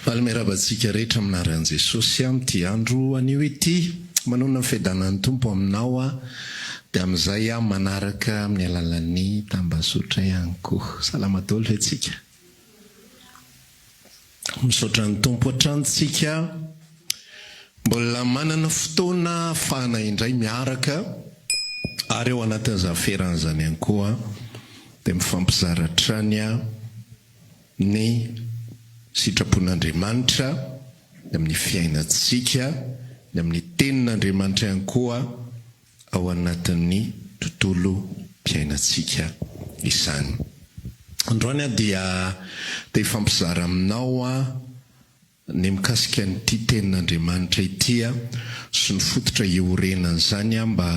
Faly miarahaba antsika rehetra amin'ny anaran'i Jesosy amin'ity andro anio ity. Manonona ny fiadanan'ny Tompo aminao aho, dia amin'izay aho manaraka amin'ny alalan'ny tambazotra ihany koa. Salama daholo ve tsika? Misaotra ny Tompo hatrany tsika mbola manana fotoana ahafahana indray miaraka ary ao anatin'izany ferana izany ihany koa dia mifampizara hatrany ny sitrapon'Andriamanitra ny amin'ny fiainantsika, ny amin'ny tenin'Andriamanitra ihany koa ao anatin'ny tontolom-piainantsika izany. Androany aho dia te hifampizara aminao ny mikasika an'ity tenin'Andriamanitra ity sy ny fototra iorenan'izany mba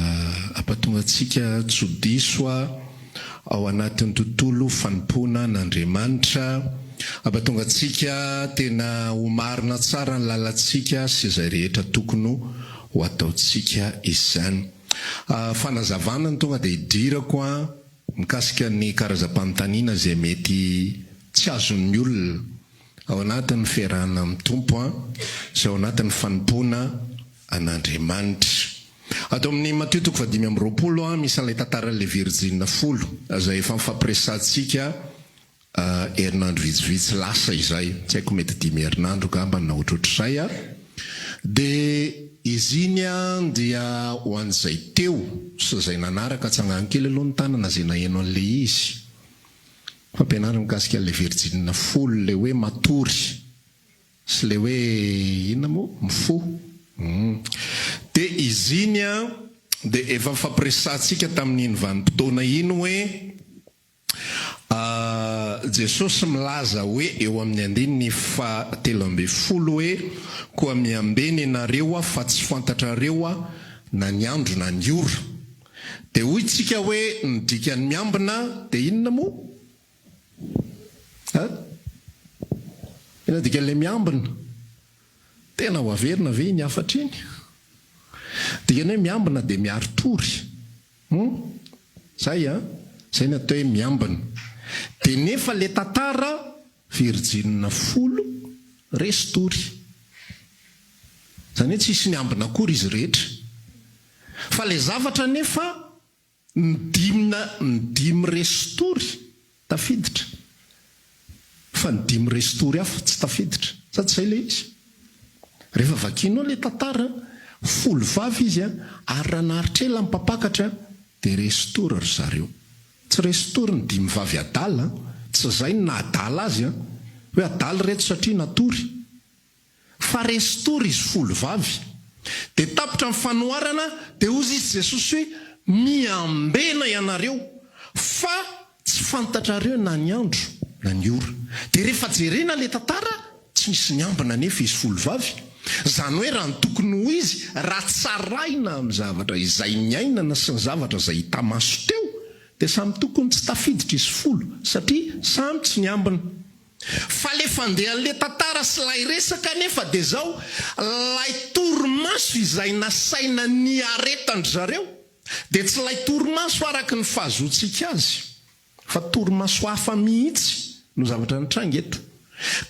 hampatonga antsika tsy ho diso ao anatin'ny tontolo fanompoana an'Andriamanitra, hampatonga antsika tena ho marina tsara ny lalantsika sy izay rehetra tokony ho ataontsika izany. Fanazavana no tonga dia idirako mikasika ny karazam-panontaniana izay mety tsy azon'ny olona ao anatin'ny fiarahana amin'ny Tompo sy ao anatin'ny fanompoana an'Andriamanitra. Ato amin'ny Matio toko fahadimy amby 20, misy an'ilay tantaran'ilay virjina folo, izay efa nifampiresahantsika herinandro vitsivitsy lasa izay, tsy haiko mety dimy herinandro angamba na ohatrohatr'izay. Dia izy iny dia ho an'izay teo sy izay nanaraka, atsangano kely aloha ny tanana izay naheno an'ilay izy. Fampianarana mikasika an'ilay virjina folo ilay hoe matory sy ilay hoe inona moa? Mifoha. Hum. Dia izy iny an, dia efa nifampiresahantsika tamin'iny vanim-potoana iny hoe Jesosy milaza hoe eo amin'ny andininy faha 13 hoe koa miambena ianareo aho fa tsy fantatrareo aho na ny andro na ny ora. Dia hoy tsika hoe ny dikan'ny miambina dia inona moa? A? Inona dikan'ilay miambina? Tena ho averina ve iny hafatra iny? Dikany hoe miambina dia miari-tory. Hum? Zay an? Zay ny atao hoe miambina. Dia nefa ilay tantara virjinina folo resy tory. Izany hoe tsisy niambina akory izy rehetra. Fa ilay zavatra anefa ny dimy na ny dimy restory tafiditra fa ny dimy restory hafa tsy tafiditra. Sa tsy izay ilay izy? Rehefa vakianao ilay tantara, folo vavy izy ary raha naharitra ela ny mpampakatra dia restory ry zareo. Tsy restory ny dimy vavy adala, tsy izay no naha adala azy an! Hoe adala ireto satria natory. Fa restory izy folo vavy. Dia tapitra ny fanoharana, dia hozy izy Jesosy hoe, Miambena ianareo, fa tsy fantatrareo na ny andro na ny ora. Dia rehefa jerena ilay tantara, tsy nisy niambina anefa izy folo vavy. Izany hoe raha ny tokony ho izy, raha tsaraina amin'ny zavatra izay niainana sy ny zavatra izay hita maso teo, dia samy tokony tsy tafiditra izy folo, satria samy tsy niambina. Fa le fandehan'le tantara sy lay resaka anefa de zao, lay torimaso izay nasaina niaretan-dry zareo de tsy lay torimaso araka ny fahazoantsika azy fa torimaso hafa mihitsy no zavatra nitranga eto.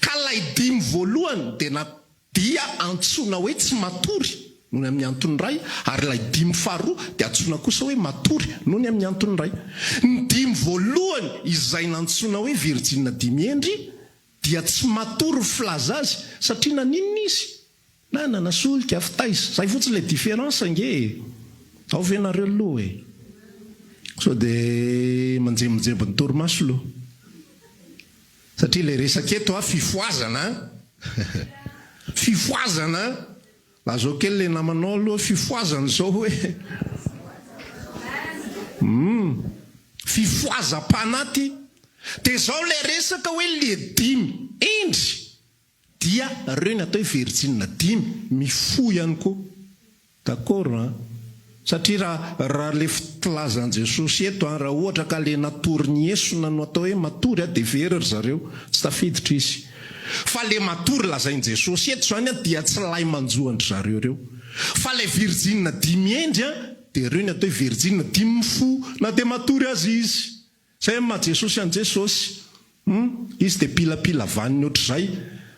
Ka lay dimy voalohany de na dia antsoina hoe tsy matory noho ny amin'ny antony iray, ary ilay dimy faharoa dia antsoina kosa hoe matory noho ny amin'ny antony iray. Ny dimy voalohany izay nantsoina hoe virjina dimy hendry dia tsy matory ny filaza azy satria naninona izy? Nanana solika, fitaiza. Izay fotsiny ilay différence ange e! Ao ve nareo aloha e? Sao dia manjembojembo ny torimaso aloha. Satria ilay resaka eto a, fifohazana a! Fifohazana a! Lazao kely ilay namanao aloha fifohazana izao hoe. Hum! Fifohazam-panahy ty. Dia izao ilay resaka hoe le dimy hendry dia ireo ny atao hoe virjina dimy mifoha ihany koa. D'accord an! Satria raha raha le filazan'i Jesosy eto an, raha ohatra ka le natory ny esona no atao hoe matory an, dia very ry zareo, tsy tafiditra izy. Fa le matory lazain'i Jesosy eto izany an, dia tsy lay manjo an-dry zareo ireo. Fa lay virjina dimy hendry an, dia ireo ny atao hoe virjina dimy mifoha na dia matory aza izy. Zay ny maha Jesosy an'i Jesosy. Hum, izy dia pilapila vaniny ohatr'izay.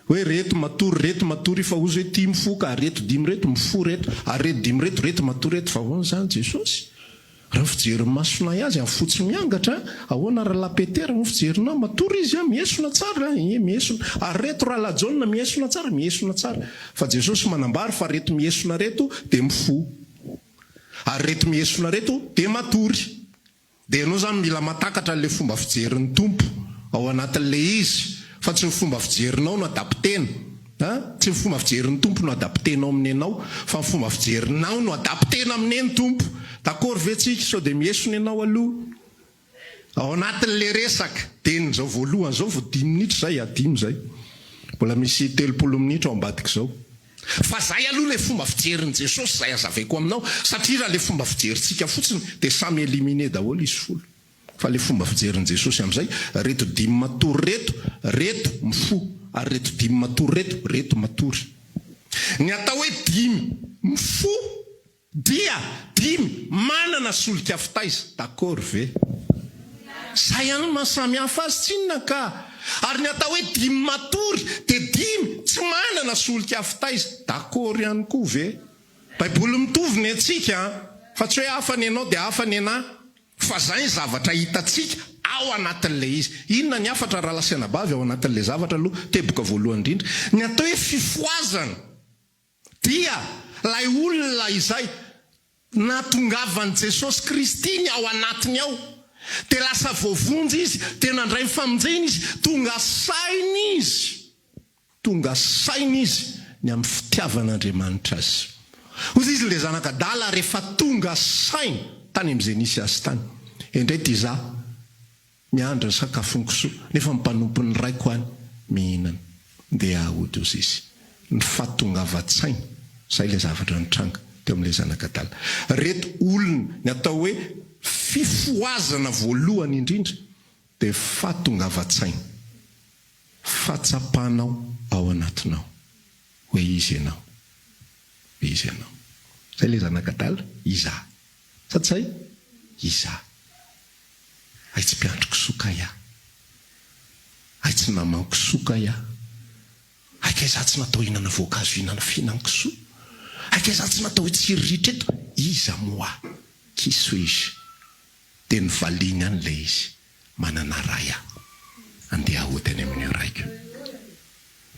Hoe reto matory, reto matory, fa hozy hoe ty mifoha ka, reto dimy reto mifoha reto, ary reto dimy reto, reto matory reto, fa ahoana izany Jesosy? Raha ny fijerin'ny masonay azy, amin'ny fo tsy miangatra, ahoana rahalahy Petera, ny fijerinao, matory izy an, miesona tsara an, ie miesona, ary reto rahalahy Jaona miesona tsara, miesona tsara, fa Jesosy manambara fa reto miesona reto dia mifoha, ary reto miesona reto dia matory. Dia ianao izany mila matakatra an'ilay fomba fijerin'ny Tompo ao anatin'ilay izy fa tsy ny fomba fijerinao no adaptena a! Tsy ny fomba fijerin'ny Tompo no adaptenao amin'ny anao fa ny fomba fijerinao no adaptena amin'ny ny Tompo. D'accord ve tsika? Sao dia miesona ianao aloha ao anatin'ilay resaka. Dia ny izao voalohany izao vao dimy minitra izay a! Dimy izay. Mbola misy 30 minitra ao ambadik'izao. Fa zay aloha ilay fomba fijerin'i Jesosy zay azavaiko aminao satria raha ilay fomba fijerintsika fotsiny dia samy éliminer daholo izy folo. Fa ilay fomba fijerin'i Jesosy amin'izay, reto dimy matory reto, reto mifoha, ary reto dimy matory reto, reto matory. Ny atao hoe dimy mifoha Dia dimy manana solika fitaiza. D'accord ve? Zay ihany no maha samy hafa azy tsinona ka! Ary ny atao hoe dimy matory dia dimy tsy manana solika fitaiza. D'accord ihany koa ve? Baiboly mitovy ny antsika an! Fa tsy hoe hafa ny anao dia hafa ny anah. Fa zay ny zavatra hitantsika ao anatin'ilay izy. Inona ny hafatra rahalahy sy anabavy ao anatin'ilay zavatra aloha? Teboka voalohany indrindra. Ny atao hoe fifohazana. Dia ilay olona izay nahatongavan'i Jesosy Kristy ny ao anatiny ao, dia lasa voavonjy izy, dia nandray ny famonjena izy, tonga saina izy, tonga saina izy ny amin'ny fitiavan'Andriamanitra azy. Hoy izy ilay zanak'adala rehefa tonga saina tany amin'izay nisy azy tany, Endrey ity izaho, Miandry ny sakafon-kisoa, nefa ny mpanompon'ny raiko any mihinana. Ndeha hody hozy izy. Ny fahatongavan-tsaina, izay ilay zavatra nitranga teo amin'ilay zanak'adala. Reto olona, ny atao hoe fifohazana voalohany indrindra dia fahatongavan-tsaina. Fahatsapanao ao anatinao hoe iza ianao. Iza ianao. Izay ilay zanak'adala, iza? Sa tsy izay? Iza? Hay tsy mpiandry kisoa kay aho. Hay tsy naman-kisoa kay aho. Hay kay za tsy natao hihinana voankazo hihinana fihinan-kisoa. Hay kay za tsy natao hitsiriritra eto. Iza moa aho? Qui suis-je? Dia novaliany ihany ilay izy. Manana ray aho. Andeha hody any amin'io raiko io.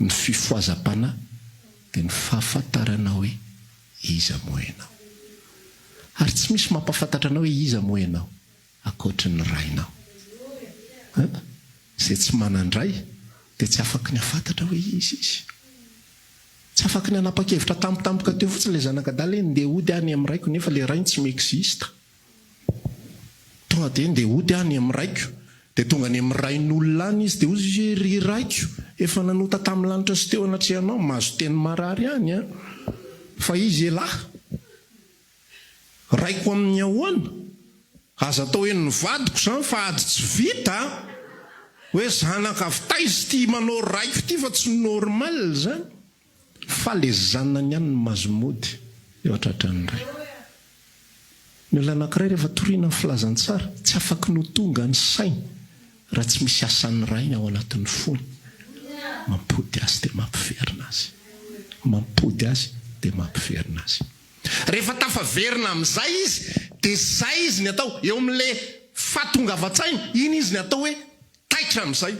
Ny fifohazam-panahy dia ny fahafantarana hoe iza moa ianao. Ary tsy misy mampahafantatra anao hoe iza moa ianao. Ankoatry ny rainao. Hein? Izay tsy manan-dray dia tsy afaky ny hafantatra hoe iza izy. Tsy afaky ny hanapa-kevitra tampotampoka teo fotsiny ilay zanak'adala hoe ndeha hody aho any amin'ny raiko nefa ilay rainy tsy mi-existe. Tonga dia ndeha hody aho any amin'ny raiko. Dia tonga any amin'ny rain'olona any izy dia hoy izy hoe ry raiko, efa nanota tamin'ny lanitra sy teo anatrehanao, mahazo teny marary ihany an! Fa izy elah. Raiko amin'ny ahoana? Aza atao henon'ny vadiko izany fa ady tsy vita a! Hoe zanaka avy taiza ity manao raiko ity fa tsy normal izany. Fa le zanany ihany no mahazo mody eo an-tratran'ny ray. Ny olona anankiray rehefa toriana ny filazantsara, tsy afaky ny ho tonga ny sainy raha tsy misy asan'ny rainy ao anatin'ny fony. Mampody azy dia mampiverina azy. Mampody azy dia mampiverina azy. Rehefa tafaverina amin'izay izy dia izay izy ny atao, eo amin'ilay fahatongavan-tsaina, iny izy ny atao hoe taitra amin'izay.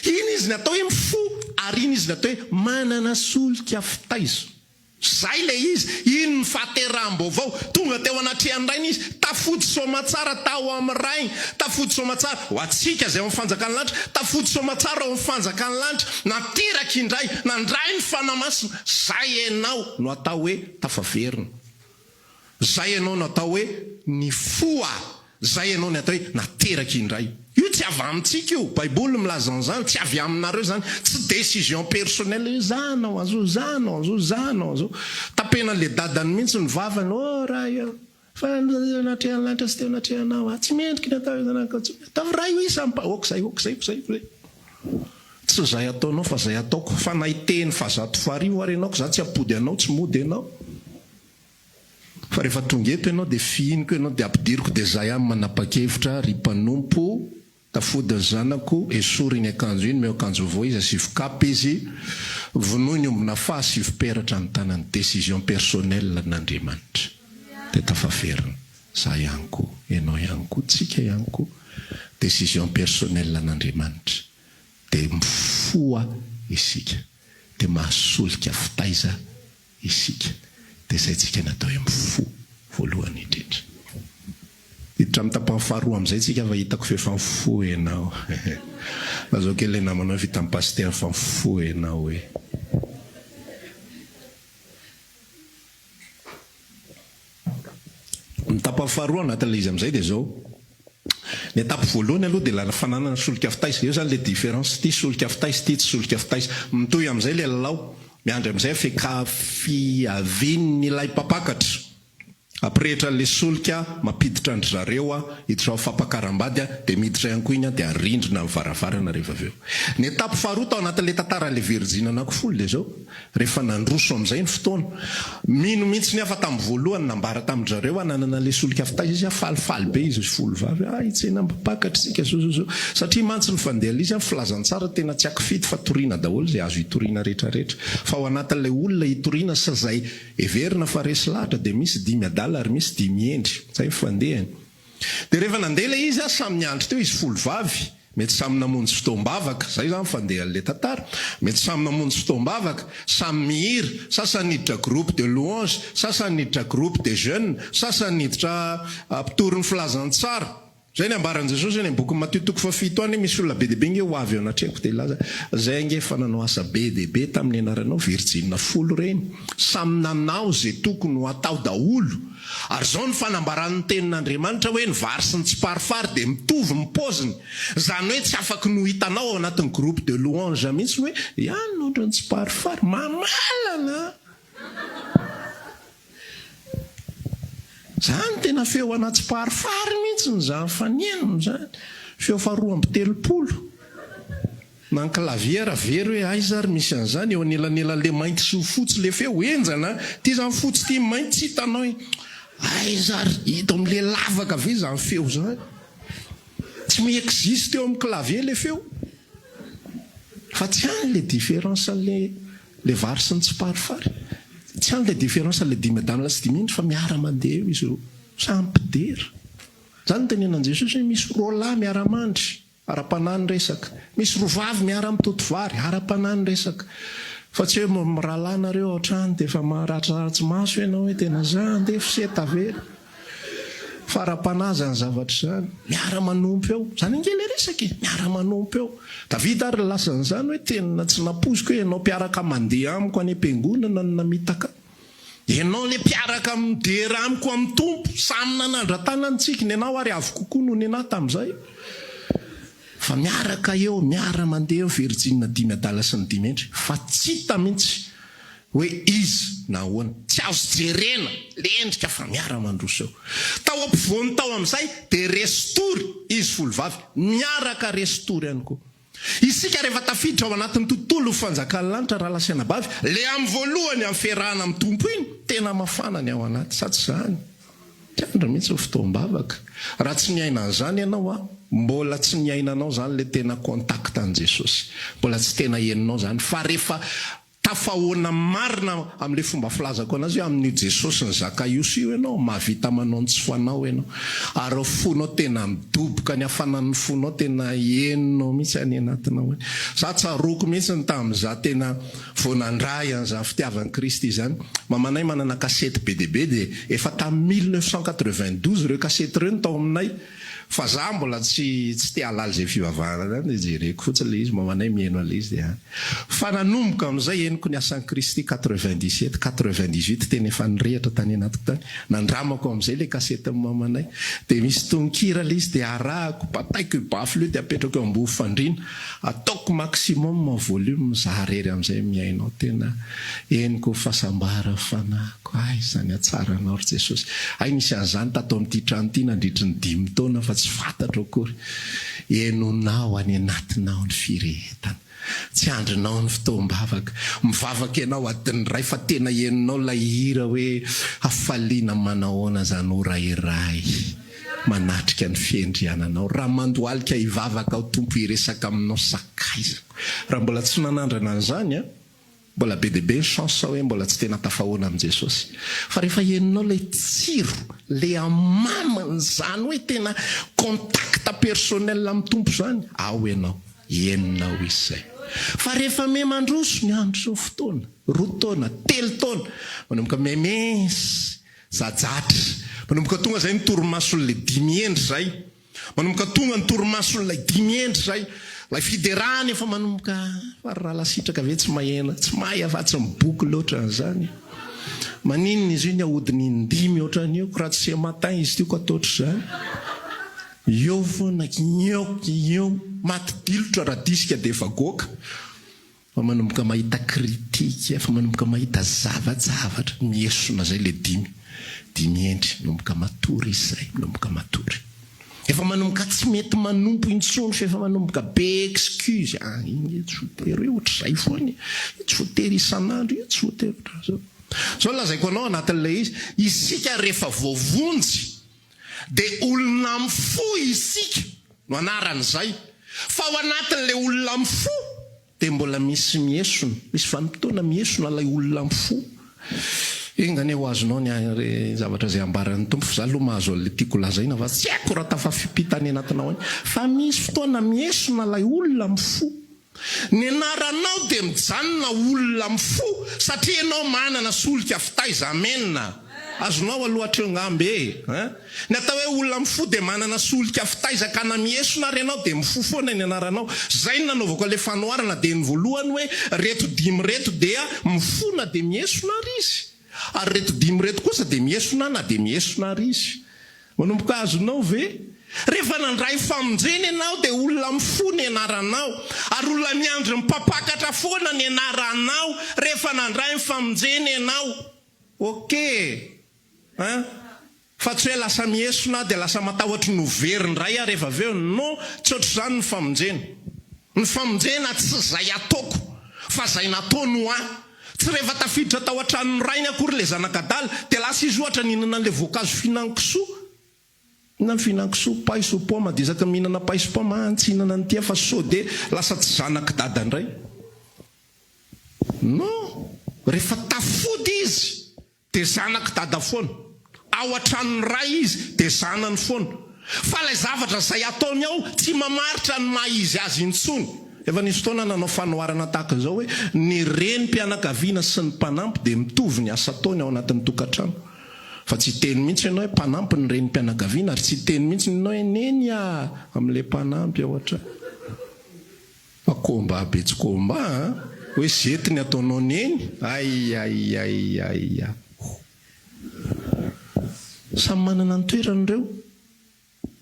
Iny izy ny atao hoe mifoha ary iny izy ny atao hoe manana solika fitaiza. Izay ilay izy, iny ny fahateraham-baovao. Tonga teo anatrehan'ny Rainy izy, tafody soamatsara tao amin'ny Rainy, tafody soamatsara ho antsika izay ao amin'ny fanjakan'ny lanitra, tafody soamatsara ao amin'ny fanjakan'ny lanitra, nateraka indray, nandray ny Fanahy Masina. Izay ianao no atao hoe tafaverina. Zay ianao no atao hoe nifoha, zay ianao ny atao hoe nateraka indray. Io tsy avy amintsika io, baiboly milaza an'izany, tsy avy aminareo izany, tsy décision personnelle hoe za hanao an'izao, za hanao an'izao, za hanao an'izao. Tapenan'le dadany mihitsy ny vavany, oh Ray ô, fa teo anatrehan'ny lanitra sy teo anatrehanao aho, tsy mendriky ny atao hoe zanakao intsony, ataovy Ray o isam-pa, ok zay, ok zay, ok zay, ok zay. Tsy zay ataonao fa zay ataoko, fa na hiteny fahazato faharivo ary ianao, ko za tsy hampody anao, tsy mody ianao. Fa rehefa tonga eto ianao dia fihiniko ianao dia ampidiriko dia za ihany manapa-kevitra ry mpanompo. Tafody ny zanako, esory iny akanjo iny, omeo akanjo vaovao izy, asivo kapa izy, vonoy ny omby nafaha, asivo peratra ny tanany. Décision personnelle n'Andriamanitra. Dia tafaverina. Za ihany koa, ianao ihany koa, tsika ihany koa. Décision personnelle n'Andriamanitra. Dia mifoha isika. Dia mahasolika fitaiza isika. Dia izay tsika natao hoe mifoha voalohany indrindra. Hiditra amin'ny tapany faharoa amin'izay tsika fa hitako f'efa mifoha ianao. Lazao kely ilay namanao hoe vitan'ny pasitera fa mifoha ianao hoe. Ny tapany faharoa anatin'ilay izy amin'izay dia izao. Ny étape voalohany aloha dia ilay fananana solika fitaiza. Eo izany ilay différence. Ity solika fitaiza, ity tsy solika fitaiza. Mitohy amin'izay ilay lalao. Miandry amin'izay FK fiavian'ilay mpampakatra. Ampirehitra an'ilay solika, mampiditra an-dry zareo hiditra ao fampakaram-bady dia miditra ihany koa iny dia arindrina amin'ny varavarana rehefa avy eo. Ny étape faharoa tao anatin'ilay tantaran'ilay virjina anankifolona dia izao, rehefa nandroso amin'izay ny fotoana, mino mihitsy ny aho fa tamin'ny voalohany nambara tamin-dry zareo hananana an'ilay solika fitaiza izy, falifaly be izy folo vavy, ah hitsena mpampakatra isika zao zao zao. Satria mantsy ny fandehan'ilay izy amin'ny filazantsara tena tsy ankifidy fa toriana daholo izay azo itoriana rehetrarehetra. Fa ao anatin'ilay olona itoriana sy izay Heverina fa resy lahatra dia misy dimy adala ary misy dimy hendry. Zay ny fandehany. Dia rehefa nandeha ilay izy, samy niandry teo izy folo vavy. Mety samy namonjy fotoam-bavaka. Zay izany fandehan'ilay tantara. Mety samy namonjy fotoam-bavaka, samy mihira, sasany niditra groupe de louange, sasany niditra groupe de jeunes, sasany niditra mpitory ny filazantsara. Izay ny ambaran'i Jesosy any amin'ny bokin'i Matio toko fahafito any, misy olona be dia be ange ho avy eo anatrehako dia hilaza, Izay ange efa nanao asa be dia be tamin'ny anaranao, virjina folo ireny, samy nanao izay tokony ho atao daholo. Ary izao ny fanambaran'ny tenin'Andriamanitra hoe ny vary sy ny tsiparifary dia mitovy ny paoziny. Izany hoe tsy afaky ny ho hitanao ao anatin'ny groupe de louange mihitsy ny hoe, ihany ohatran'ny tsiparifary, mamalana! Zany tena feo ana tsiparifary mihitsiny zany fanenony zany, feo faha 32 na ny clavier very hoe aiza ary misy an'izany eo anelanelan'le mainty sy ny fotsy le feo henjana an, ty zany fotsy ty mainty tsy hitanao hoe aiza ary eto amle lavaka ve zany feo zany, tsy mi existe eo amin'ny clavier le feo fa tsy any le différence an'le Le vary sy ny tsiparifary. Tsy any le différence le dimy adalana sy dimy hendry fa miara mandeha eo izy roa. Samy mpidera. Zany no tenenan'i Jesosy hoe misy roalahy miara mandry, ara-panahy ny resaka. Misy roa vavy miara mitoto vary, ara-panahy ny resaka. Fa tsy hoe mirahalahy nareo ao an-trano dia efa maratsiratsy maso ianao hoe tena za andeha f'se tavela. Fa ara-panahy izany zavatra izany. Miara-manompo eo. Izany ange ilay resaka e! Miara-manompo eo. Davida ary nilaza an'izany hoe tena tsy nampoiziko hoe ianao mpiaraka mandeha amiko any am-piangonana no namitaka ahy. Ianao ilay mpiaraka midera amiko amin'ny Tompo. Samy nanandra-tanana ny ny anao ary avo kokoa noho ny anah tamin'izay. Fa miaraka eo, miara-mandeha eo virjina dimy adala sy ny dimy hendry. Fa tsy hita mihitsy hoe iza na ahoana. Tsy azo jerena le endrika fa miara mandroso eo. Tao ampovoany tao amin'izay dia resy tory izy folo vavy, miaraka resy tory ihany koa. Isika rehefa tafiditra ao anatin'ny tontolon'ny fanjakan'ny lanitra rahalahy sy anabavy, le amin'ny voalohany amin'ny fiarahana amin'ny Tompo iny, tena mafana ny ao anaty, sa tsy izany? Tsy andro mihitsy ny fotoam-bavaka. Raha tsy miaina an'izany ianao an, mbola tsy niainanao izany le tena contact an'i Jesosy. Mbola tsy tena henonao izany. Fa rehefa tafahoana marina amin'ilay fomba filazako anazy hoe amin'io Jesosy ny Zakaiosy io ianao, mahavita manao ny tsy fanao ianao. Ary ny fonao tena midoboka, ny hafanan'ny fonao tena henonao mihitsy any anatinao any. Za tsaroako mihitsy ny tamin'izaho tena vao nandray an'izany fitiavan'i Kristy izany. Mamanay manana kasety be dia be dia efa tamin'ny 1992 ireo kasety ireo no tao aminay. Fa za mbola tsy tsy te hahalala izay fivavahana izany dia jereko fotsiny ilay izy, mamanay mihaino an'ilay izy dia any. Fa nanomboka amin'izay henoko ny asan'i Kristy 97, 98 tena efa nirehitra tany anatiko tany. Nandramako amin'izay ilay kasetin'i mamanay. Dia misy tononkira ilay izy dia arahako, bataiko io baffle io dia apetrako eo ambony fandriana. Ataoko maximum volume za rery amizay mihaino ao tena henoko fahasambaran'ny fanahiko hay izany hatsaranao ry Jesosy hay nisy an'izany tato amin'ity trano ity nandritry ny dimy taona fa tsy fantatro akory henonao any anatinao ny firehetana tsy andrinao ny fotoam-bavaka mivavaka ianao adiny iray fa tena henonao ilay hira hoe hafaliana manahoana izany ora iray. manatrika ny fiendriananao. Raha mandohalika hivavaka aho Tompo hiresaka aminao sakaizako. Raha mbola tsy nanandrana an'izany an, mbola be dia be ny chance hoe mbola tsy tena tafahoana amin'i Jesosy. Fa rehefa henonao ilay tsiro, ilay hamamin'izany hoe tena contact personnel amin'ny Tompo izany, ao ianao, henonao izy izay. Fa rehefa miha mandroso ny andro sy ny fotoana, roa taona, telo taona, manomboka miha-mince, zajatra, manomboka tonga izay ny torimason'ilay dimy hendry izay, Manomboka tonga ny torimason'ilay dimy hendry izay. Ilay fiderana efa manomboka, fa ry rahalahy Sitraka ve tsy mahena, tsy mahay afa-tsy ny boky loatra an'izany. Maninona izy io ny ahodiny in-dimy ohatran'io, ko raha tsy ce matin izy ity ko atao ohatr'izany. Eo foana, eo, eo, maty dilotra raha disque dia efa goaka. Fa manomboka mahita critique, efa manomboka mahita zava-javatra, miesona zay le dimy, dimy hendry, manomboka matory izy zay, manomboka matory. Efa manomboka tsy mety manompo intsony fa efa manomboka be excuse, ah iny tsy voatery hoe ohatr'izay foana e, io tsy voatery isan'andro, io tsy voatery ohatran'izao. Zao no lazaiko anao anatin'ilay izy, isika rehefa voavonjy dia olona mifoha isika no anaran'izay, fa ao anatin'ilay olona mifoha dia mbola misy miesona, misy vanim-potoana miesona ilay olona mifoha. Enga anie ho azonao ny ahy zavatra izay ambaran'ny Tompo fa za aloha mahazo an'ilay tiako lazaina fa tsy haiko raha tafafipita any anatinao any fa misy fotoana miesona ilay olona mifoha. Ny anaranao dia mijanona olona mifoha satria ianao manana solika fitaiza. Amen. Azonao aloha hatreo ngamba e. Hein? Ny atao hoe olona mifoha dia manana solika fitaiza ka na miesona ary ianao dia mifoha foana ny anaranao. Zay no nanaovako an'ilay fanoharana dia ny voalohany hoe reto dimy reto dia mifoha na dia miesona ary izy. Ary reto dimy reto kosa dia miesona na dia miesona ary izy. Manomboka azonao ve? Rehefa nandray famonjena ianao dia olona mifoha ny anaranao. Ary olona miandry ny mpampakatra foana ny anaranao rehefa nandray ny famonjena ianao. Ok hein! Fa tsy hoe lasa miesona aho dia lasa matahotry ny ho very indray aho rehefa avy eo. Non, tsy ohatr'izany ny famonjena. Ny famonjena tsy izay ataoko fa izay nataony ho ahy. Tsy rehefa tafiditra tao an-tranon'ny rainy akory ilay zanak'adala dia lasa izy ohatra nihinana an'ilay voankazo fihinan-kisoa. Inona ny fihinan-kisoa? Paiso, paoma, dia isaky ny mihinana paiso paoma, ah tsy hihinana an'ity aho fa sao dia lasa tsy zanak'i dada indray. Non! Rehefa tafody izy dia zanak'i dada foana. Ao an-tranon'ny ray izy dia zanany foana. Fa ilay zavatra izay ataony ao tsy mamaritra ny maha izy azy intsony. Efa nisy fotoana nanao fanoharana tahaka izao hoe ny renim-pianakaviana sy ny mpanampy dia mitovy ny asa ataony ao anatin'ny tokantrano. Fa tsy hiteny mihitsy ianao hoe mpanampy ny renim-pianakaviana ary tsy hiteny mihitsy ianao hoe neny a! amin'ilay mpanampy ao an-trano. Fa combat be tsy combat an! Hoe zety ny ataonao neny? Aiaiaiaia. Samy manana ny toerany ireo.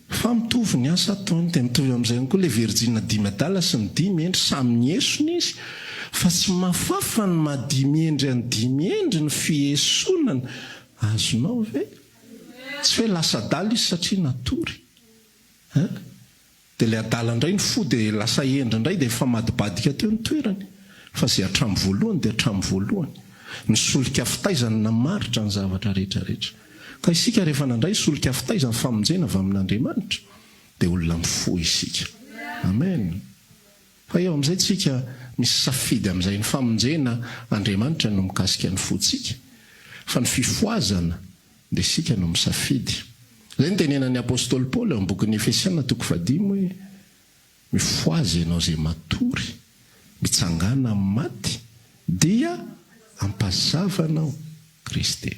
Fa mitovy ny asa ataony. Dia mitovy amin'izay ihany koa ilay virjina dimy adala sy ny dimy hendry, samy niesona izy. Fa tsy mahafafa ny maha dimy hendry an'ny dimy hendry ny fiesonana. Azonao ve? Tsy hoe lasa adala izy satria natory. Hein? Dia ilay adala indray ny fo dia lasa hendry indray dia mifamadibadika teo ny toerany. Fa izay hatramin'ny voalohany dia hatramin'ny voalohany. Ny solika fitaizany namaritra ny zavatra rehetra rehetra. Ka isika rehefa nandray solika fitaizany famonjena avy amin'Andriamanitra dia olona mifoha isika. Amen. Fa eo amin'izay tsika misy safidy amin'izay ny famonjena Andriamanitra no mikasika ny fontsika fa ny fifohazana dia isika no misafidy. Izay no tenenan'ny Apostoly Paoly ao amin'ny bokin'ny Efesiana toko fahadimy hoe, Mifohaza ianao izay matory, mitsangàna amin'ny maty, dia hampazava anao Kristy.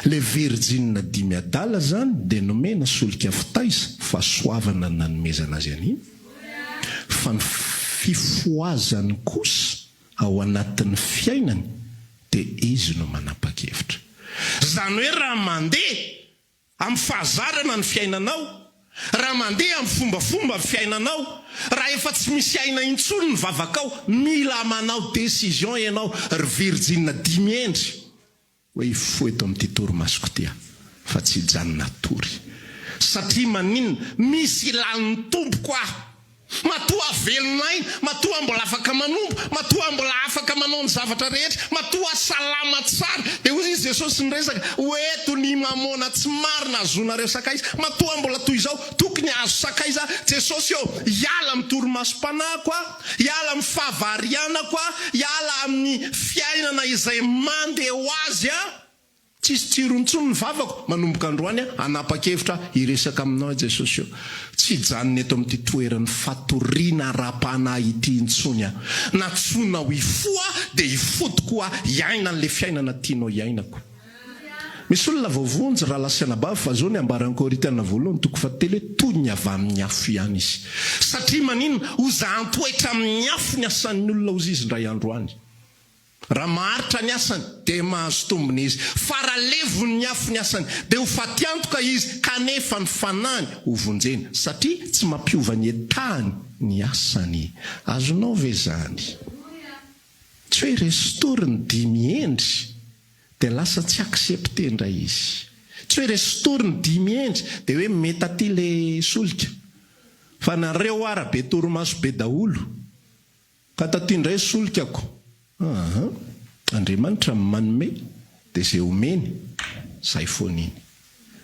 Ilay virjina dimy adala izany dia nomena solika fitaiza, fahasoavana ny nanomezana azy an'iny, fa ny fifohazany kosa ao anatin'ny fiainany dia izy no manapa-kevitra. Izany hoe raha mandeha amin'ny fahazarana ny fiainanao, raha mandeha amin'ny fombafomba ny fiainanao, raha efa tsy misy aina intsony ny vavakao, mila manao décision ianao ry virjina dimy hendry hoe hifoha eto amin'ity torimasoko ity aho fa tsy hijanona hatory. Satria maninona? Misy ilàn'ny tompoko aho. Matoa velon'aina, matoa mbola afaka manompo, matoa mbola afaka manao ny zavatra rehetra, matoa salama tsara. Dia hoy izy Jesosy niresaka, ho eto ny mamôna tsy marina azonareo sakaiza. Matoa mbola toy izao, tokony hahazo sakaiza aho. Jesosy ô, hiala amin'ny torimasom-panahiko aho, hiala amin'ny fahavarianako aho, hiala amin'ny fiainana izay mandeha ho azy aho. Tsisy tsirony intsony ny vavako, manomboka androany aho hanapa-kevitra hiresaka aminao aho Jesosy o. Tsy hijanona eto amin'ity toeran'ny fatoriana ara-panahy ity intsony aho. Nantsoinao hifoha aho dia hifodiko aho hiaina an'ilay fiainana tianao hiainako. Misy olona voavonjy rahalahy sy anabavy fa zao ny ambaran'ny Korintiana voalohany toko fahatelo hoe toy ny avy amin'ny afo ihany izy. Satria maninona? Hozahan-toetra amin'ny afo ny asan'ny olona hozy izy indray andro any. Raha maharitra ny asany, dia mahazo tombony izy. Fa raha levon'ny afo ny asany, dia ho fatiantoka izy, kanefa ny fanahiny ho vonjena, satria tsy mampiova ny etahany ny asany. Azonao ve izany? Tsy hoe restory ny dimy hendry, dia lasa tsy accepter indray izy. Tsy hoe restory ny dimy hendry, dia hoe mety aty le solika. Fa nareo ara be torimaso be daholo. Ka taty indray solikako aa Andriamanitra no manome dia izay omeny zay foana iny.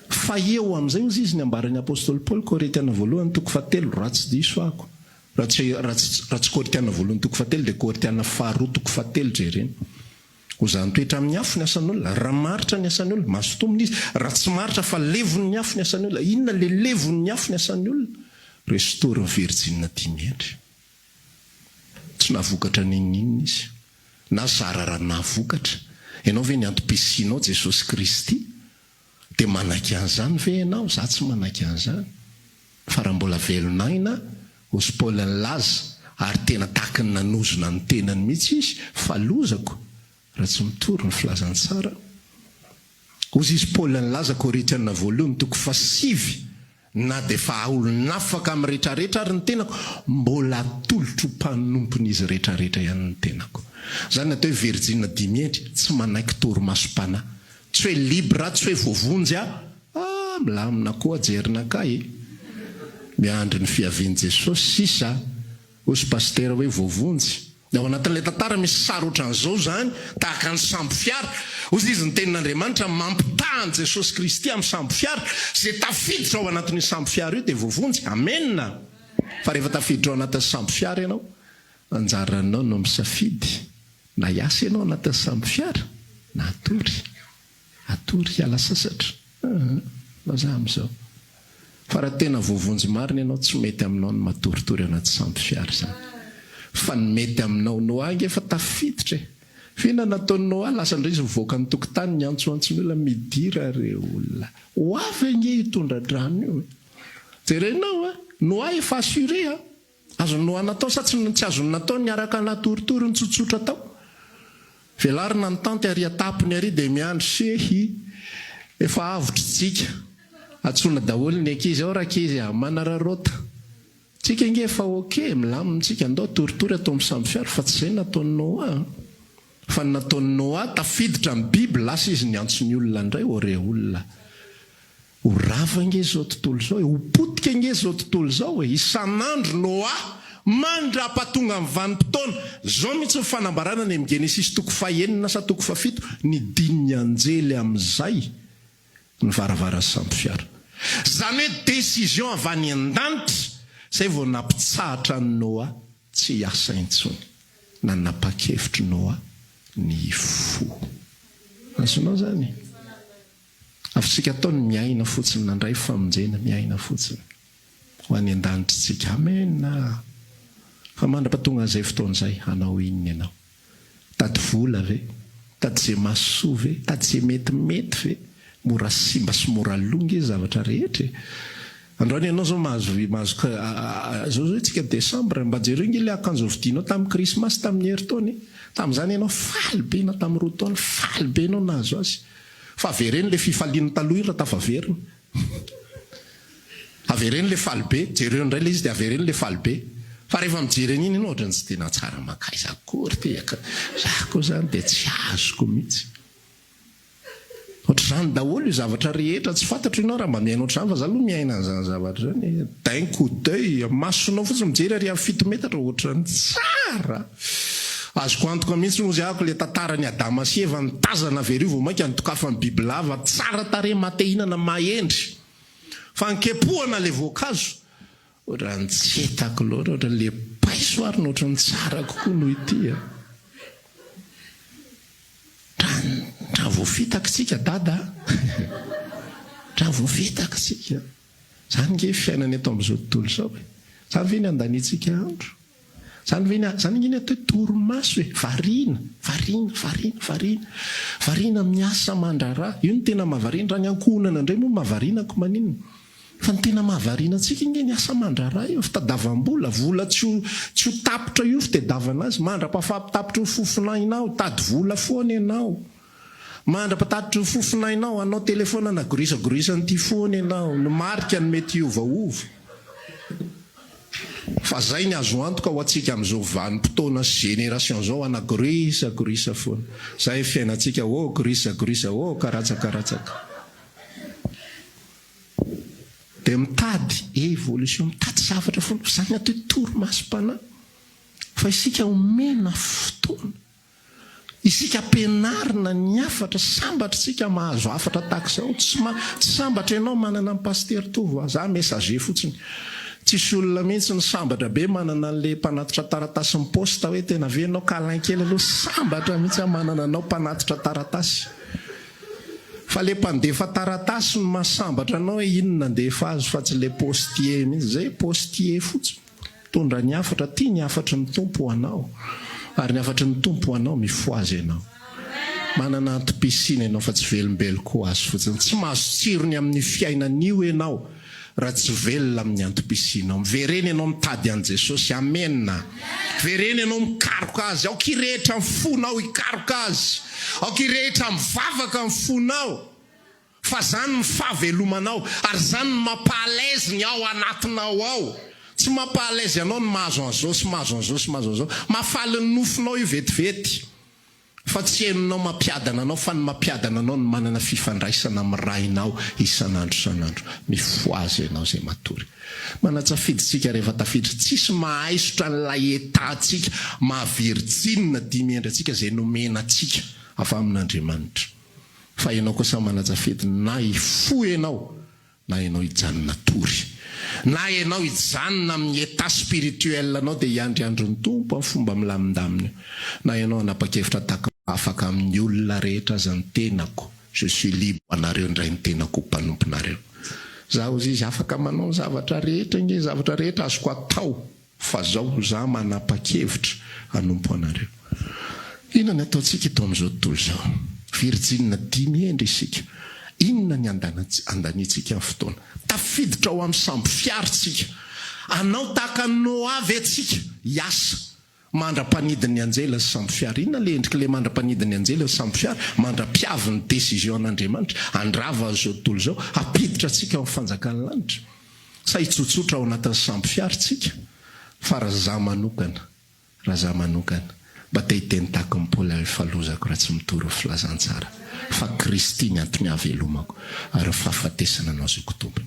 Fa eo amin'izay hozy izy ny ambaran'ny Apostoly Paoly Korintiana voalohany toko fahatelo raha tsy diso ahako raha tsy raha tsy raha tsy Korintiana voalohany toko fahatelo dia Korintiana faharoa toko fahatelo jerena. Ho zahan-toetra amin'ny afo ny asan'olona, raha maharitra ny asan'ny olona, mahazo tombony izy, raha tsy maharitra fa levon'ny afo ny asan'ny olona, inona le levon'ny afo ny asan'ny olona? Restore ny virjina dimy hendry. Tsy nahavokatra n'inon'inona izy. Na zara raha nahavokatra. Ianao ve ny antom-pisianao Jesosy Kristy? Dia manaiky an'izany ve ianao? Za tsy manaiky an'izany. Fa raha mbola velon'aina, hozy Paoly nilaza, ary tena tahaky ny nanozona ny tenany mihitsy izy, fa lozako raha tsy mitory ny filazantsara aho. Hozy izy Paoly nilaza Korintiana voalohany toko fahasivy Na dia efa olon'afaka amin'ny retraretra ary ny tenako, mbola atolotro ho mpanompon'izy retraretra ihany ny tenako. Izany ny atao hoe virjina dimy hendry, tsy manaiky torimasom-panahy. Tsy hoe libre aho, tsy hoe voavonjy aho. Ah, milamina koa jerinakahy e! Miandry ny fiavian'i Jesosy sisa. Hozy Pasitera hoe voavonjy. Ao anatin'ilay tantara misy sary ohatran'izao izany, tahaka ny sambo fiara. Hozy izy ny tenin'Andriamanitra mampitaha an'i Jesosy Kristy amin'ny sambo fiara. Izay tafiditra ao anatin'io sambo fiara io dia voavonjy. Amena! Fa rehefa tafiditra ao anatin'ny sambo fiara ianao, anjaranao no misafidy na hiasa ianao anatin'ny sambo fiara na hatory. Hatory hiala sasatra aa vazaha amizao. Fa raha tena voavonjy marina ianao tsy mety aminao ny matoritory anaty sambo fiara izany. Fa ny mety aminao Noah ange efa tafiditra e. F'inona nataon'i Noah lasa indray izy mivoaka ny tokotany niantsoantso ny olona midira re olona. Ho avy ange io tondra-drano io e. Jerenao a! Noah efa assuré a! Azon'i Noa natao sa tsy tsy azony natao ny niaraka natoritory nitsotsotra tao? Velarina ny tanty ary atapiny ary dia miandry sehy efa avotra tsika. Antsoina daholo ny ankizy ao rankizy a! Manararaota. Tsika ange efa ok, milamina tsika, andao toritory atao amin'ny sambo fiara fa tsy izay nataon'i Noa a! Fa ny nataon'i Noa tafiditra ny biby lasa izy niantso ny olona indray ô re olona. Ho rava ange izao tontolo izao e! Ho potika ange izao tontolo izao e! Isan'andro Noa, mandrapatonga ny vanim-potoana. Izao mihitsy ny fanambarana any amin'ny Genesisy toko fahenina sa toko fahafito, nidin'ny anjely amin'izay ny varavaran'ny sambo fiara. Izany hoe décision avy any an-danitra izay vao nampitsahatra an'i Noa tsy hiasa intsony. Nanapa-kevitr'i Noa ny hifoha. Azonao izany? Azontsika atao ny miaina fotsiny, nandray famonjena, miaina fotsiny. Ho any an-danitra isika. Amena! Fa mandra-pahatonga an'izay fotoana izay, hanao inona ianao? Mitady vola ve? Mitady izay mahasoa ve? Mitady izay metimety ve? Mora simba sy mora lo nge zavatra rehetra e! Androany ianao izao mahazo, mahazo, izao izao isika desambra, mba jereo nge ilay akanjo novidianao tamin'ny krismasy tamin'ny herintaona e! Tamin'izany ianao faly be na tamin'ny roa taona, faly be ianao nahazo azy. Fa avereno le fifaliana taloha iny raha tafaverina. Avereno le faly be, jereo indray le izy dia avereno le faly be. Fa rehefa mijery an'iny ianao ohatran'ny tsy tena tsara mankaiza akory ty aka. Za koa zany dia tsy azoko mihitsy. Ohatr'izany daholo io zavatra rehetra, tsy fantatro ianao raha mba miaina ohatr'izany fa za aloha miaina an'izany zavatra izany e, d'un coup d'oeil, masonao fotsiny mijery ary amin'ny 7 metatra ohatran'ny tsara. Azoko antoka mihitsy hozy ahako le tantaran'i Adama sy Eva nitazana avy ery vao mainka nitokafan'ny bibilava tsara tarehy maha-te-hihinana maha-hendry fa nikepohana le voankazo ohatran'ny tsy hitako loatra ohatran'ny le paiso ary no ohatran'ny tsara kokoa noho ity a. Dra voafitaka tsika dada a! Dra voafitaka tsika. Zany nge fiainana eto amin'izao tontolo izao e! Zany ve ny andaniantsika andro? Zany ve ny, zany nge ny atao hoe torimaso e! Variana, variana, variana, variana. Variana miasa aman-draharaha. Io no tena mahavariana. Raha ny ankohonana indray moa mahavariana ko maninona? Fa ny tena mahavariana antsika ange ny asa aman-draharaha io, fitadavam-bola, vola tsy ho tsy ho tapitra io fitedavana azy, mandra-pafampitapitry ny fofonainao, hitady vola foana ianao, mandra-patatitry ny fofonainao, hanao telephone hanagorisagorisana ity foana ianao, ny marika no mety hiovaova. Fa zay ny azo antoka ho antsika amin'izao vanim-potoana sy génération zao, hanagorisa-gorisa foana. Zay fiainantsika, oh gorisa-gorisa, oh karatsakaratsaka. Dia mitady évolution, mitady zavatra foana. Izany ny atao hoe torimasom-panahy. Fa isika omena fotoana. Isika ampianarina ny hafatra. Sambatra isika mahazo hafatra tahaka izao. Tsy ma, tsy sambatra ianao manana an'i Pasitera Tovo a. Za messager fotsiny. Tsisy olona mihitsy ny sambatra be manana an'le mpanatitra taratasin'ny poste hoe tena ve ianao câlin kely aloha. Sambatra mihitsy aho manana anao mpanatitra taratasy. Fa le mpandefa taratasy no mahasambatra anao hoe iny nandefa azy fa tsy le postier mihitsy. Zay postier fotsiny. Mitondra ny hafatra. Ty ny hafatry ny Tompo ho anao. Ary ny hafatry ny Tompo ho anao mifohaza ianao. Manana antom-pisiana ianao fa tsy velombelon-ko azy fotsiny. Tsy mahazo tsirony amin'ny fiainana io ianao raha tsy velona amin'ny antom-pisianao. Miverena ianao mitady an'i Jesosy. Amena. Miverena ianao mikaroka Azy. Aoka hirehitra ny fonao hikaroka Azy. Aoka hirehitra mivavaka ny fonao. Fa izany ny fahavelomanao. Ary izany no mampa-à l'aise ny ao anatinao ao. Tsy mampa-à l'aise anao ny mahazo an'izao sy mahazo an'izao sy mahazo an'izao. Mahafaly ny nofinao io vetivety. Fa tsy henonao mampiadana anao fa ny mampiadana anao ny manana fifandraisana amin'ny Rainao isan'andro isan'andro. Mifohaza ianao izay matory. Manatsafidy tsika rehefa tafiditra. Tsisy mahaisotra an'ilay état tsika maha virjine dimy endry antsika izay nomena antsika avy amin'Andriamanitra. Fa ianao kosa manatsafidy na hifoha ianao Na ianao hijanona hatory. Na ianao hijanona amin'ny état spirituel anao dia hiandry andro ny Tompo amin'ny fomba milamindamina io. Na ianao hanapa-kevitra tahaka afaka amin'ny olona rehetra aza ny tenako, je suis libre anareo indray ny tenako ho mpanomponareo. Za hozy izy afaka manao ny zavatra rehetra ange, zavatra rehetra azoko atao. Fa zao za manapa-kevitra hanompo anareo. Inona ny ataontsika eto amin'izao tontolo izao? Virjinina dimy hendry isika. Inona ny andaniantsika ny fotoana? Tafiditra ao amin'ny sambo fiara isika. Hanao tahaka an'i Noa ve tsika? Hiasa mandra-panidin'ny anjely ny sambo fiara. Inona ilay endrik'ilay mandra-panidin'ny anjely ny sambo fiara? Mandra-piavy ny décision an'Andriamanitra handrava an'izao tontolo izao, hampiditra antsika ao amin'ny fanjakan'ny lanitra. Sa hitsotsotra ao anatin'ny sambo fiara tsika? Fa raha za manokana, raha za manokana, mba te hiteny tahaka an'i Paoly aho efa lozako raha tsy mitory ny filazantsara fa Kristy ny antony ahavelomako ary ny fahafatesana no azoko tombony.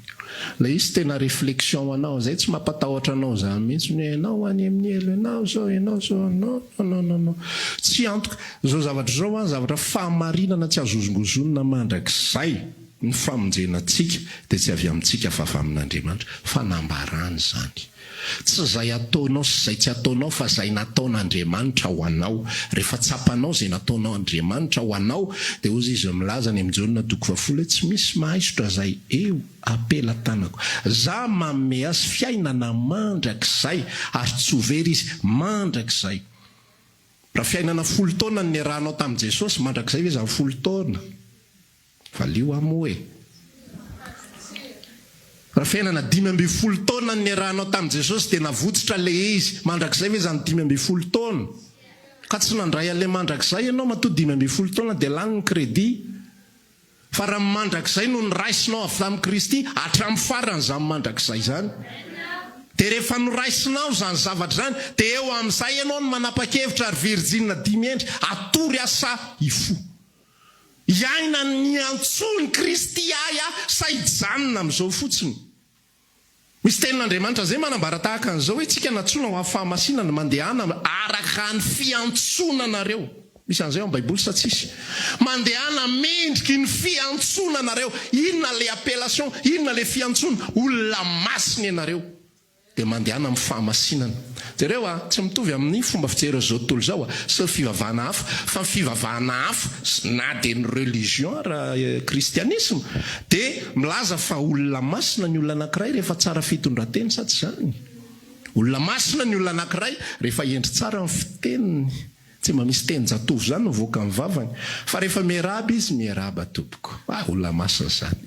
Ilay izy tena réflexion ho anao, zay tsy mampatahotra anao zany mihitsy ny hoe ianao any amin'ny helo, ianao zao, ianao zao, non non non non, tsy antoka, zao zavatra zao an, zavatra fahamarinana tsy azo hozongozonina mandrakizay. Ny famonjena antsika dia tsy avy amintsika fa avy amin'Andriamanitra. Fanambarana izany. Tsy izay ataonao sy izay tsy ataonao fa izay nataon'Andriamanitra ho anao. Rehefa tsapanao izay nataon'Andriamanitra ho anao dia hozy izy milaza any amin'ny Jaona toko fahafolo hoe tsy misy mahaisotra izay eo am-pelatanako. Za manome azy fiainana mandrakizay ary tsy ho very izy mandrakizay. Raha fiainana folo taona no niarahanao tamin'i Jesosy, mandrakizay ve izany folo taona? Valio aho moa e! Raha fiainana 15 taona no niarahanao tamin'i Jesosy dia navotsitra ilay izy, mandrakizay ve izany 15 taona? Ka tsy nandray an'ilay mandrakizay ianao matoa 15 taona dia lany ny crédit. Fa raha ny mandrakizay no noraisinao avy tamin'i Kristy, hatramin'ny farany izany mandrakizay izany. Dia rehefa noraisinao izany zavatra izany dia eo amin'izay ianao no manapa-kevitra ry virjina dimy hendry, hatory aho sa hifoha? Hiaina ny niantsoan'i Kristy ahy aho sa hijanona amin'izao fotsiny? Misy tenin'Andriamanitra izay manambara tahaka an'izao hoe tsika nantsoina ho amin'ny fahamasinana, mandehana araka ny fiantsoana anareo. Misy an'izay ao amin'ny Baiboly sa tsisy? Mandehana mendriky ny fiantsoana anareo. Inona ilay appellation? Inona ilay fiantsoana? Olona masina ianareo. Dia mandehana amin'ny fahamasinana. Jereo a, tsy mitovy amin'ny fomba fijery an'izao tontolo izao a, sy ny fivavahana hafa, fa ny fivavahana hafa, na dia ny religion ara kristianisma, dia milaza fa olona masina ny olona anankiray rehefa tsara fitondran-tena, sa tsy izany? Olona masina ny olona anankiray rehefa hendry tsara ny fiteniny, tsy mba misy tenin-jatovo izany mivoaka ny vavany, fa rehefa miarahaba izy, miarahaba tompoko. Ah, olona masina izany.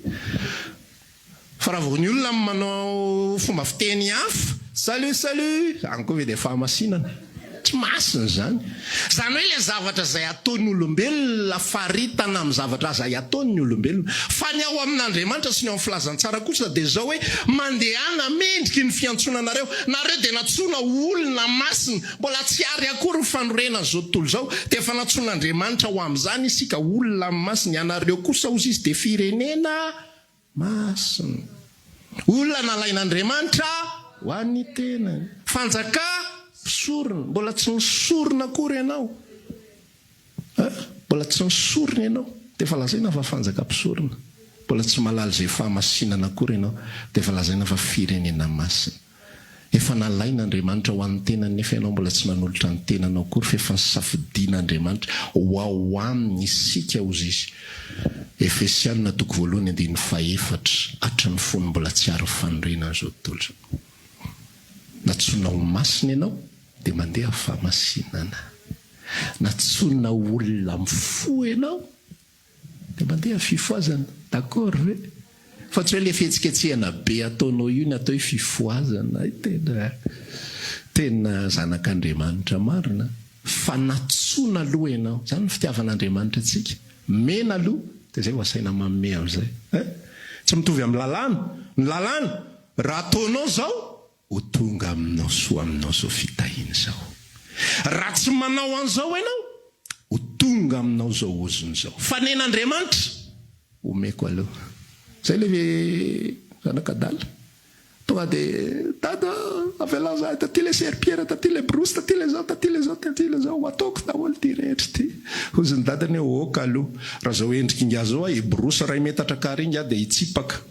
Fa raha vao ny olona manao fomba fiteny hafa, salut salut, zany koa ve dia fahamasinana? Tsy masina izany. Izany hoe ilay zavatra izay ataon'ny olombelona faritana amin'ny zavatra izay ataon'ny olombelona. Fa ny ao amin'Andriamanitra sy ny ao amin'ny filazantsara kosa dia izao hoe mandehana mendriky ny fiantsoana anareo. Nareo dia nantsoina ho olona masina. Mbola tsy ary akory ny fanorenana izao tontolo izao dia efa nantsoin'Andriamanitra ho amin'izany isika, olona masina. Ianareo kosa hozy izy dia firenena Masina. Olona nalain'Andriamanitra ho an'ny tenany. Fanjaka, mpisorona. Mbola tsy nisorona akory ianao. Hein? Mbola tsy nisorona ianao, dia efa lazaina fa fanjaka mpisorona. Mbola tsy mahalala izay fahamasinana akory ianao, dia efa lazaina fa firenena masina. Efa nalain' Andriamanitra ho an'ny tenany nefa ianao mbola tsy nanolotra ny tenanao akory fa efa nosafidian' Andriamanitra ho ao aminy isika hozy izy. Efesiana toko voalohany andininy fahefatra Hatry ny fony mbola tsy ary ny fanorenana izao tontolo izao. Nantsoina ho masina ianao dia mandeha fahamasinana. Nantsoina ho olona mifoha ianao Dia mandeha fifohazana, d'accord ve? Fa tsy hoe le fihetsiketsehana be ataonao io ny atao hoe fifohazana, hay tena tena zanak'Andriamanitra marina. Fa natsoina aloha ianao, izany ny fitiavan'Andriamanitra antsika, mena aloha dia izay vao asaina manome amin'izay eh! Tsy mitovy amin'ny lalàna, ny lalàna raha ataonao izao Ho tonga aminao soa aminao izao fitahiana izao. Raha tsy manao an'izao ianao, ho tonga aminao izao ozona izao. Fa nen'Andriamanitra, omeko aloha. Izay ilay zanak'adala. Tonga dia, Dada, avelao izahay, taty ilay serpillère, taty ilay borosy, taty ilay izao, taty ilay izao, taty ilay izao, ho ataoko daholo ity rehetra ity. Hozy ny dadany hoe, ok aloha. Raha izao endrik'ingahy izao aho, hiborosy iray metatra carré ingahy dia hitsipaka.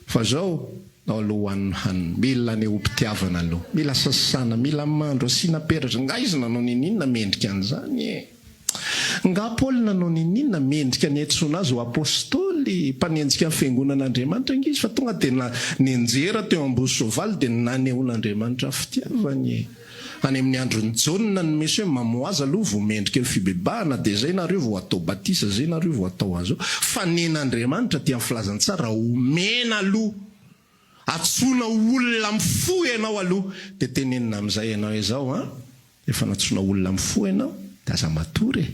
Fa izao, Ao aloha ho an'ny hanina. Mila anehoam-pitiavana aloha. Mila sasana, mila mandro, asiana peratra. Nga izy nanao niniana mendrika an'izany e? Nga Paoly nanao niniana mendrika ny hiantsoana azy ho apostoly, mpanenjika ny fiangonan'Andriamanitra ange izy fa tonga dia na nenjera teo ambony soavaly dia nanehoan'Andriamanitra ny fitiavany e. Any amin'ny andron'i Jaona no misy hoe mamohaza aloha vao mendrika ny fibebahana dia zay nareo vao atao batisa, zay nareo vao atao an'izao. Fa nen'Andriamanitra aty amin'ny filazantsara omena aloha, antsoina ho olona mifoha ianao aloha dia tenenina amin'izay ianao hoe zao an, efa nantsoina ho olona mifoha ianao dia aza matory e.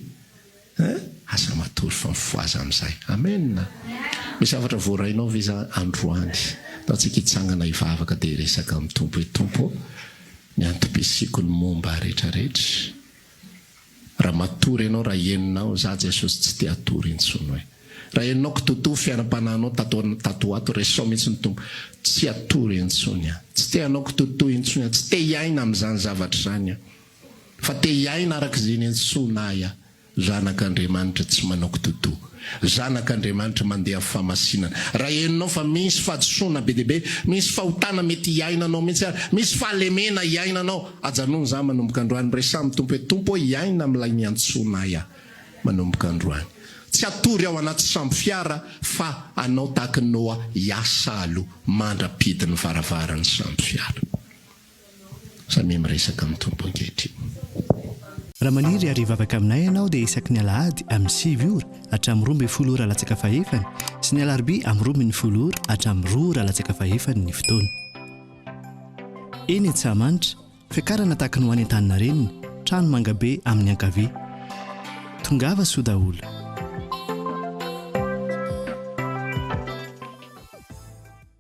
Hein? Aza matory fa mifohaza amin'izay. Amen! Misy zavatra voarainao ve za androany? Ndao tsika hitsangana hivavaka dia hiresaka amin'ny Tompo hoe, Tompo ô, ny antom-pisiako ny momba ahy rehetra rehetra. Raha matory ianao, raha henonao, za Jesosy tsy te hatory intsony hoe. Raha henonao kitotoa fiainam-panahinao tato tato ho ato, resao mihitsy ny Tompo. Tsy hatory intsony aho. Tsy te hanao kitotoa intsony aho. Tsy te hiaina amin'izany zavatra izany aho. Fa te hiaina araka izay niantsoana ahy aho, zanak'Andriamanitra tsy manao kitotoa, zanak'Andriamanitra mandeha amin'ny fahamasinana. Raha henonao fa misy fahadisoana be dia be, misy fahotana mety hiainanao mihitsy ary, misy fahalemena hiainanao, ajanony izany manomboka androany, resaho amin'ny Tompo hoe, Tompo ô, hiaina amin'ilay niantsoana ahy aho manomboka androany. Tsy hatory ao anaty sambo fiara fa hanao tahaka an'i Noa hiasa aloha mandra-pidin'ny varavaran'ny sambo fiara. Samia miresaka amin'ny Tompo ankehitriny. Raha maniry ary hivavaka aminay ianao dia isaky ny alahady amin'ny sivy ora hatramin'ny 12 ora latsaka fahefany sy ny alarobia amin'ny 12 ora hatramin'ny roa ora latsaka fahefany ny fotoana. Eny Antsahamanitra, fiakarana tahaka ny ho any Antaninarenina, trano mangabe amin'ny ankavia. Tongava soa daholo.